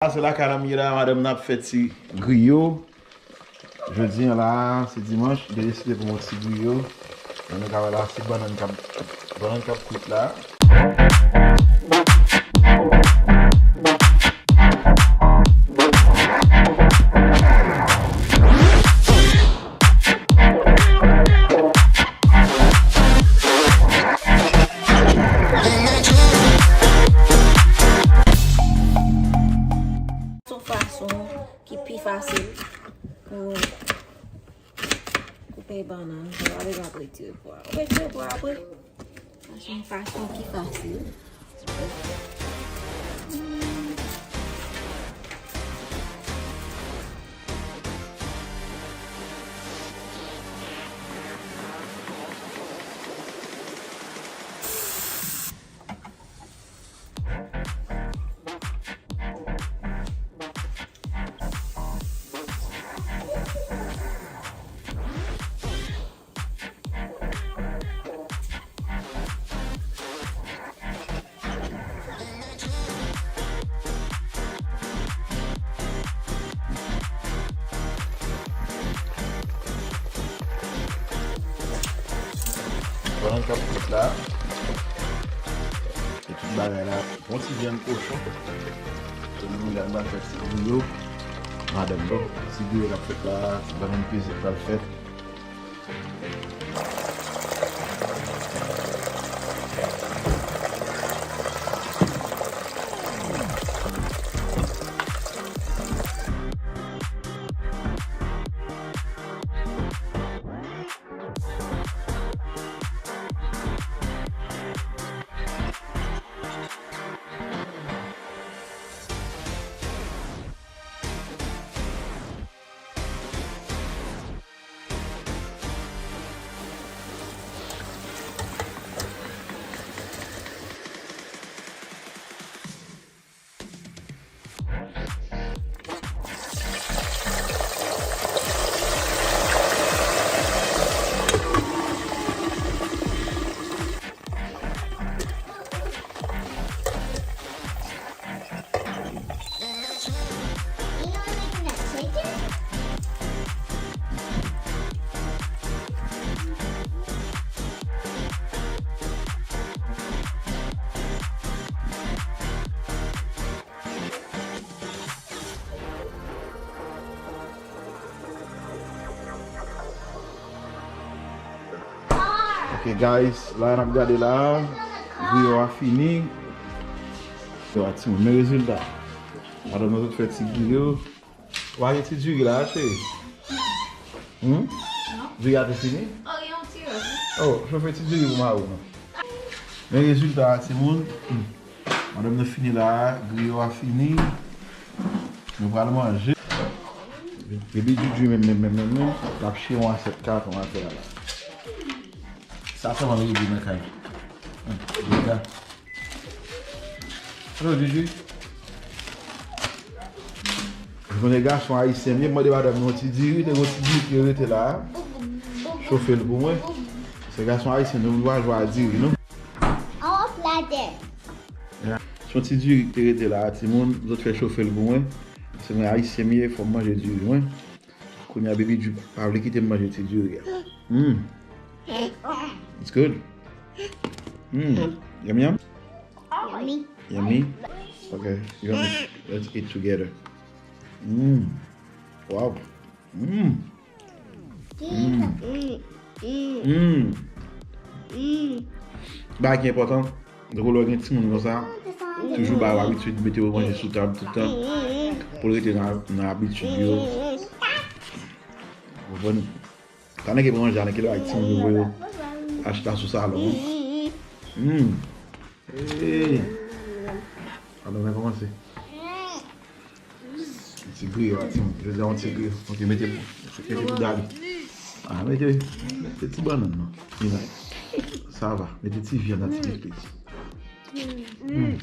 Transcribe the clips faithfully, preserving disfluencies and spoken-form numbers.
A, se lakay la m ye la, madanm nan ap fè ti griyo. Jodi a la, se dimanch, m te deside pou m fè ti griyo. Jan nou ka wè la, se bannann k ap, bannann k ap kwit la. Yon fason ki pi fasil pou koupe bannann. Ou pa bezwen ap retire po a. Ou retire po a apre. Sa se yon fason ki fasil. Pandan n ap kwit la, e tout bagay la, bon ti vyann kochon. Tout moun gad m ap fè ti griyo. Madanm yo, ti griyo k ap fèt la, ti bannann peze k pral fèt. Ok, guys, la n ap gade la. Griyo a fini. Yo, a timoun, men rezilta. Madanm nan sot fè ti griyo. Ou pa gen ti diri la, cheri? Hmm? Non. Diri a te fini? Oh, gen yon ti rès, wi. Oh, chofe ti diri pou mari w, non. Men rezilta a, timoun. Hmm. Madanm nan fini la, griyo a fini. Nou pral manje. Epi Djidji menm, menm, menm, menm, menm, l ap chire yon asyèt katon atè a la. Sa sèlman nou rete nan kay. Hmm, deja. Alo, Djidji. Ou konnen gason ayisyen, m ye mande madanm nan yon ti diri, te gen yon ti diri ki rete la. Chofe l pou mwen. Se gason ayisyen, nou pa jwe a diri, non. An wòf ladè. Se yon ti diri ki te rete la, timoun, zòt fè chofe l pou mwen. Se mwen ayisyen m ye, fò m manje diri mwen. Kounye a, Baby Ju pa vle kite m manje ti diri a. Mm. It's good. Mm. Yum, yum? Yummy. Yummy? Okay, you want me, let's eat together. Mm. Wow. Mm. Mm. Mm. Bagay ki enpòtan, tankou lè w gen timoun konsa, toujou ba yo abitid mete yo manje sou tab tout tan, pou l rete nan, nan abitid yo. Ou konprann? Sa nèg ki pran manje a, nèg ki lè ak timoun yo voye yo achta sou salon. Mm. Hey. Alò, men kòmanse. Ti griyo a, timoun. Jodi a, yon ti griyo. Ok, mete, mete pou Dali. Ah, mete, mete ti bannann, non. Mila. Sa va. Mete ti vyann nan ti pitit. Mm.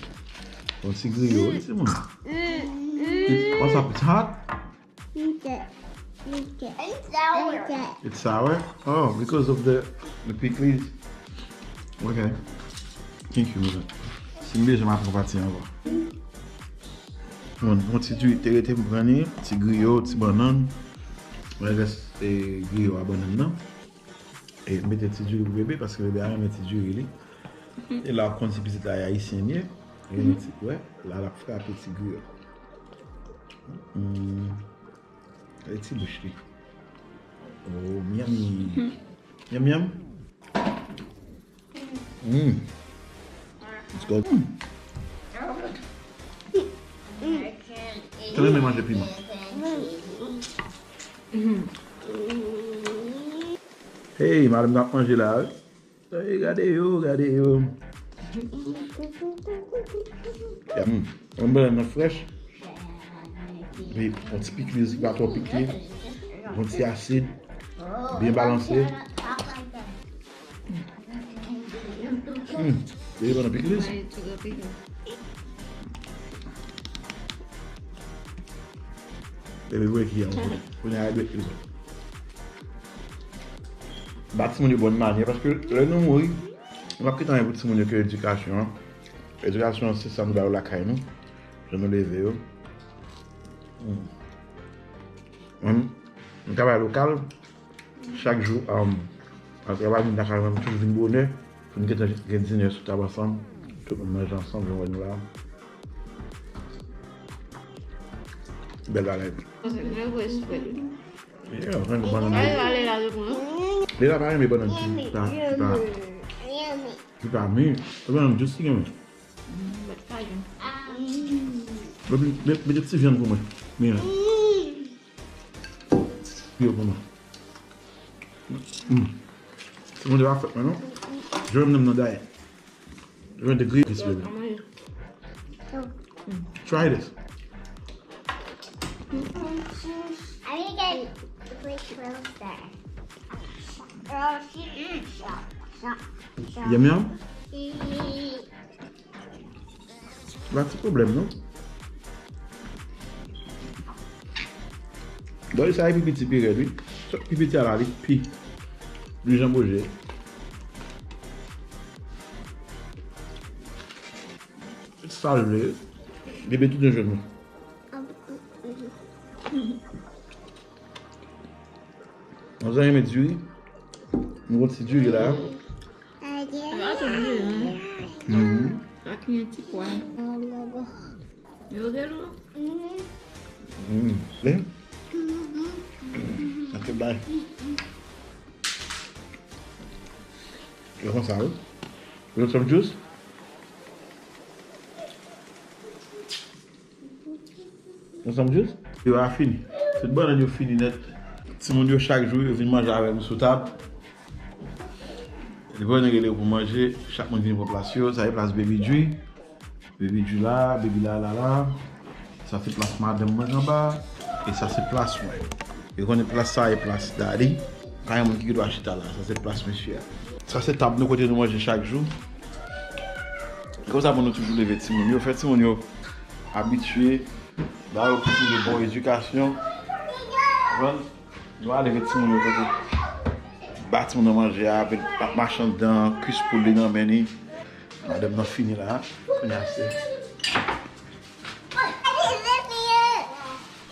Yon ti griyo, wi, timoun. What's up? It's hot? It's sour. It's sour? Oh, because of the, the pickles. Okay. Thank you, mother. Si m bezwen, m ap pran pati ankò. Bon, bon ti diri te rete, m pran li, ti griyo, ti bannann. Mwen rès, e, griyo a bannann nan. E m mete ti diri pou bebe, paske bebe a renmen ti diri li. E la w konn si pitit la e ayisyen li ye. E ti, wè, la l ap frape ti griyo. Hmm. Gade ti bouch li. Oh, yummy. Yum, yum. Mm. It's good. Mm. Mwen renmen manje piman. Hey, madanm nan ap manje la, wi. Ey, gade yo, gade yo. Mm. Yon bannann nan frèch. Epi, yon ti pikliz ki pa twò pike. Yon ti asid. Byen balanse. Mm. Depi bannann pikliz. Epi vre ki an. Kounye a, dwe ki. Ba timoun yo bòn manyè, paske lè nou mouri, nou p ap kite anyen pou timoun yo ke edikasyon an. Edikasyon an, se sa nou ba yo lakay nou, jan nou leve yo. Hmm. Mwen, m travay lokal, chak jou, um, apre travay, m vin lakay mwen, m toujou vin bonè, pou n gentan gen dinè sou tab ansanm, tout moun manje ansanm, jan w wè nou la. Bèl bagay. Se vre, vre, espre. Yeah, mwen, bannann. Ay, ale la, tout moun. Lela pa renmen bannann ki pa, ki pa, ki pa mi. Se bannann jis ki gen mi. Mete, mete ti vyann pou mwen. Mi an. Yo pou mwen. Mm. Se moun de pa fèt mwen, non? Je renmen nan dayè. Je renmen de gri. Try this. Yum, yum. Pa ti pwoblèm, non. Dòy sa e pi piti pi rèd, wi. Sa pi piti a la, li pi. Li janboje. Sa l vle. Bebe tout yon jwenn nou. Mwen renmen diri. Nou gon ti diri la. Sa tou diri, wi. Mhm. Sa ki yon ti pwa. Yo gen nou. Mhm. Wi. Sa te bay. Yo konsa, wi. You want some juice? Ansanm jis? Yo a fini. Tout bannann yo fini nèt. Timoun yo chak jou, yo vin manje avè nou sou tab. Depi yo rele yo pou manje, chak moun vin pran plas yo. Sa se plas Baby Dri. Baby Dri la, Baby la, la, la. Sa se plas madanm mwen anba. E sa se plas mwen. Yo konnen plas sa e plas Daddy. Pa gen moun ki gen dwa chita la. Sa se plas mesye a. Sa se tab nou kote nou manje chak jou. E konsa pou nou toujou leve timoun yo. Fè timoun yo abitye, ba yo pou de bon edikasyon. Konprann? Nou ale met timoun yo kote. Ba timoun nan manje a, apre l ap mache anndan, kwis poul li nan men li. Madanm nan fini la. Kounye a se.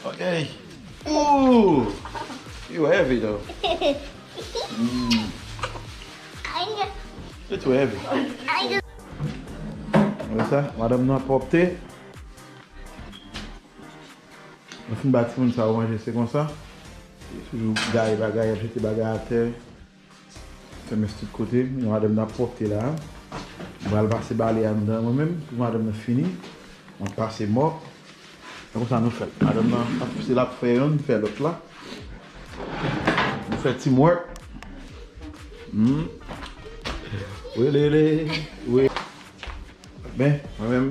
Ok. Ooh! You heavy though. Mm. You too heavy. Wè sa, madanm nan pwòpte. Mwen fin ba timoun sa yo manje, se konsa. Yo toujou gaye bagay, ap jete bagay atè. Fè mès tout kote. Yon madanm nan pwòpte la. Mwen pral pase bale anndan mwen menm, pou madanm nan fini. Mwen pase mòp. Se konsa nou fè l. Madanm nan, se l ap fè youn, m fè lòt la. Nou fè teamwork. Hmm. Wi, li, li, wi. Ben, mwen menm,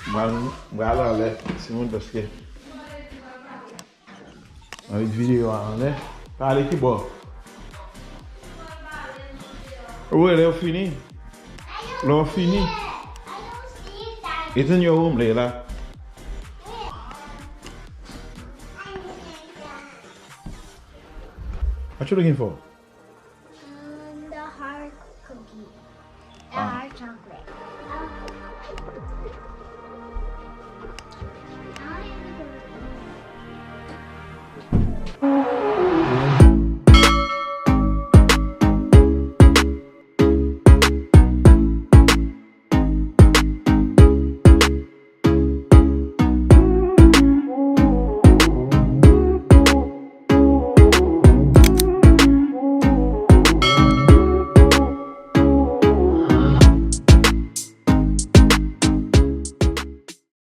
mwen, mwen al anlè, Simon, paske mwen met videyo a anlè. Pale ki bò? Wi, lè w fini. Lè w fini. It's in your room, Layla. What you looking for?